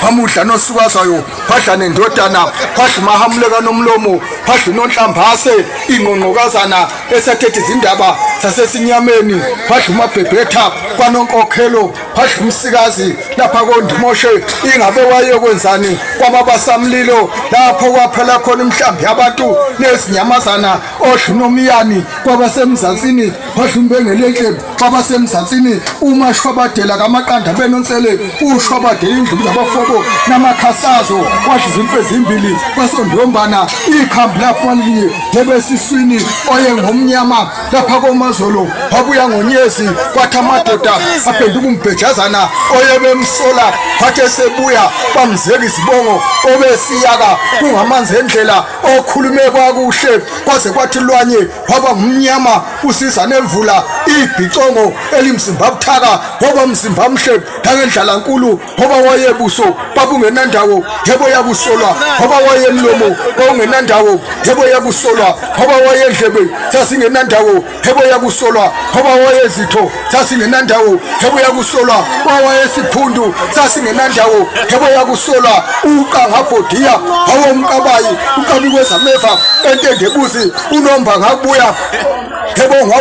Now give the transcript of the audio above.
Wamudla nosukazayo, wadla nendodana, wadla umahamuleka nomlomo, wadla unonhlambase, ingqongqokazana esathethe izindaba zasesinyameni, wadla umabhebhetha kwanonkokhelo, wadla umsikazi lapha kondimoshe, ingabe wayekwenzani kwababasamlilo lapho kwaphela khona imihlambi yabantu nezinyamazana, odla unomiyani kwabasemzansini, wadla umbengelenhle kwabasemzansini, umashwabadela kamaqanda benonsele, ushwabadela indlubu zabafobo namakhasazo, wadla izimfe ezimbili kwasondombana, ikhambi lapho linye lebesiswini, oye ngomnyama lapha komazolo, wabuya ngonyezi, kwathi amadoda aphenduka umbhejazana, oye bemsola, wathi esebuya bamzeka izibongo, obesiyaka kungamanzi endlela, okhulume kwakuhle kwaze kwathi lwanye waba ngumnyama, usiza nemvula, ibhicongo elimzimba buthaka, waba mzimba mhle nangendlala nkulu, ngoba wayebuso babungenandawo, yebo yakusolwa, ngoba wayemlomo wawungenandawo, yebo yakusolwa, ngoba wayendlebe sasingenandawo, yebo yakusolwa, ngoba wayezitho sasingenandawo, yebo yakusolwa, wawayesiphundu sasingenandawo, yebo yakusolwa, uqangabhodiya wawomqabayi, uqabi kwezameva, entendebuzi, unomba ngakubuya, yebo ngawo.